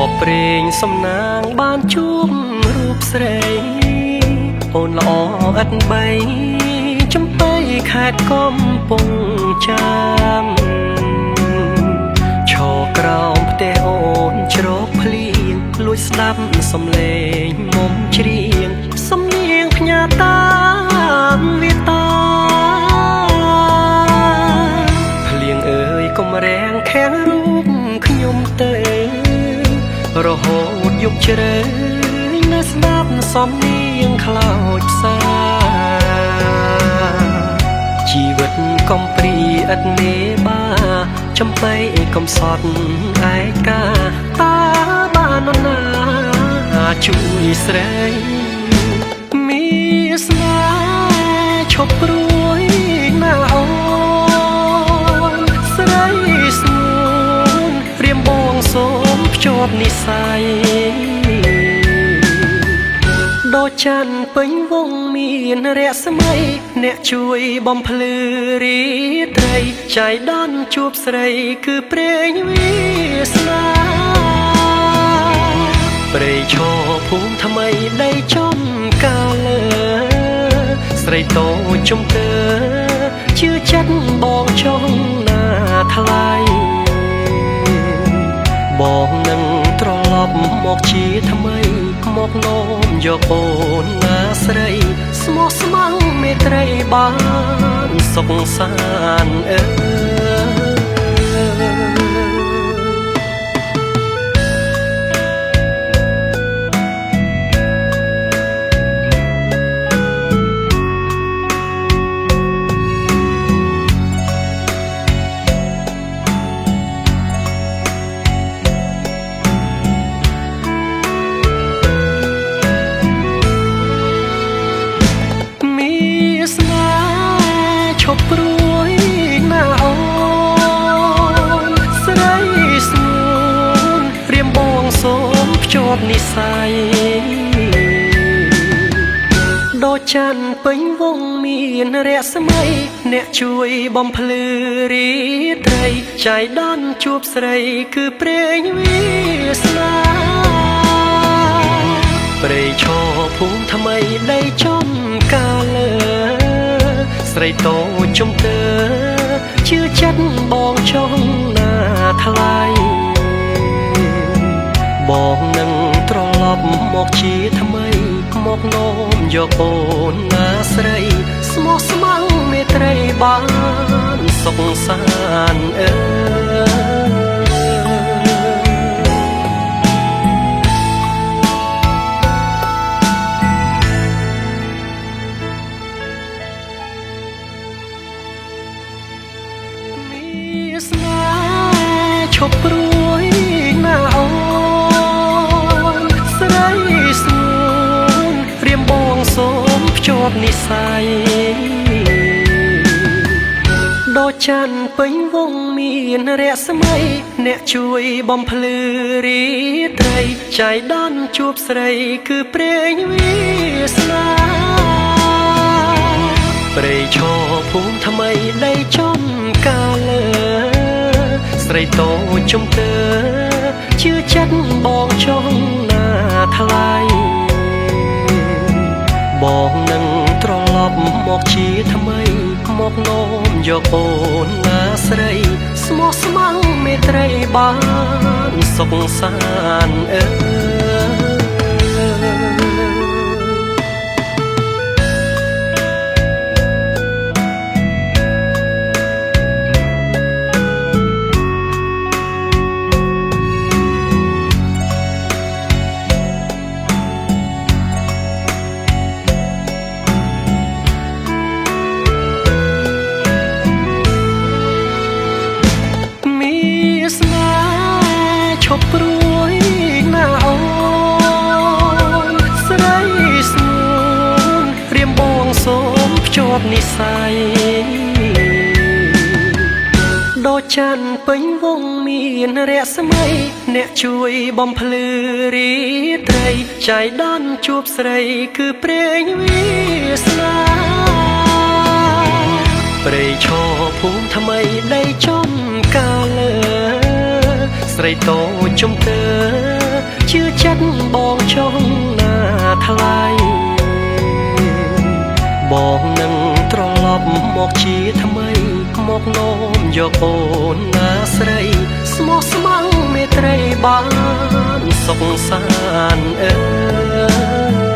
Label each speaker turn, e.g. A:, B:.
A: បព្រេងសំណាងបានជួបរូបស្រីអូនល្អឥតបីចំបៃខេត្តកំពង់ចាមឈរក្រោមផ្ទះអូនជ្រកភ្លៀងលួចស្ដាប់សំឡេងមុំច្រៀងសំនៀងផ្ញើតាមវាតាភ្លៀងអើយកុំរាំងខាំងរូបខ្ញុំទៅរហូតយប់ជ្រៅនៅស្ដាប់សំនៀងខ្លោចផ្សាជីវិតកំព្រាឥតមេបាចំបៃកំសត់ឯកាតាបាននរណាជួយស្រីមានស្នេហ៍ឈប់ព្រួយណាអូនស្រីស្ងួនរៀមបងសូមភ្ជាប់និស័យដូចច័ន្ទពេញវងមានរស្មីអ្នកជួយបំភ្លឺរាត្រីចៃដន្យជួបស្រីគឺព្រេងវាសនាព្រៃឈរភូមិថ្មីដីចំកាលើស្រីតូចជំទើជឿចិត្តបងចង់ណាថ្លៃបងនឹងត្រឡប់មកជាថ្មីមកនោមយកអូនណាស្រីស្មោះស្ម័គ្រមេត្រីបានសុខសាន្តអើយឈប់ព្រួយណាអូនស្រីស្ងួនរៀមបងសូមភ្ជាប់និស័យដូចច័ន្ទពេញវងមានរស្មីអ្នកជួយបំភ្លឺរាត្រីចៃដន្យជួបស្រីគឺព្រេងវាសនាព្រៃឈរភូមិថ្មីដីចំកាលើស្រីតូចជំទើជឿចិត្តបងចង់ណាថ្លៃបងនឹងត្រឡប់មកជាថ្មីមកនោមយកអូនណាស្រីស្មោះស្ម័គ្រមេត្រីបានសុខសាន្តអើស្នេហ៍ឈប់ព្រួយណាអូនស្រីស្ងួនរៀមបងសូមភ្ជាប់និស័យដូចច័ន្ទពេញវងមានរស្មីអ្នកជួយបំភ្លឺរាត្រីចៃដន្យជួបស្រីគឺព្រេងវាសនាព្រៃឈរភូមិថ្មីដីចំកាលើស្រីតូចជំទើជឿចិត្តបងចង់ណាថ្លៃបងនឹងត្រឡប់មកជាថ្មីមកនោមយកអូនណាស្រីស្មោះស្ម័គ្រមេត្រីបានសុខសាន្តអើស្នេហ៍ឈប់ព្រួយណាអូនស្រីស្ងួនរៀមបងសូមភ្ជាប់និស័យដូចច័ន្ទពេញវងមានរស្មីអ្នកជួយបំភ្លឺរាត្រីចៃដន្យជួបស្រីគឺព្រេងវាសនាព្រៃឈរភូមិថ្មីដីចំកាលើស្រីតូចជំទើ ជឿចិត្តបងចង់ណាថ្លៃបងនឹងត្រឡប់មកជាថ្មីមកនោមយកអូនណាស្រីស្មោះស្ម័គ្រមេត្រីបានសុខសាន្តអើយ។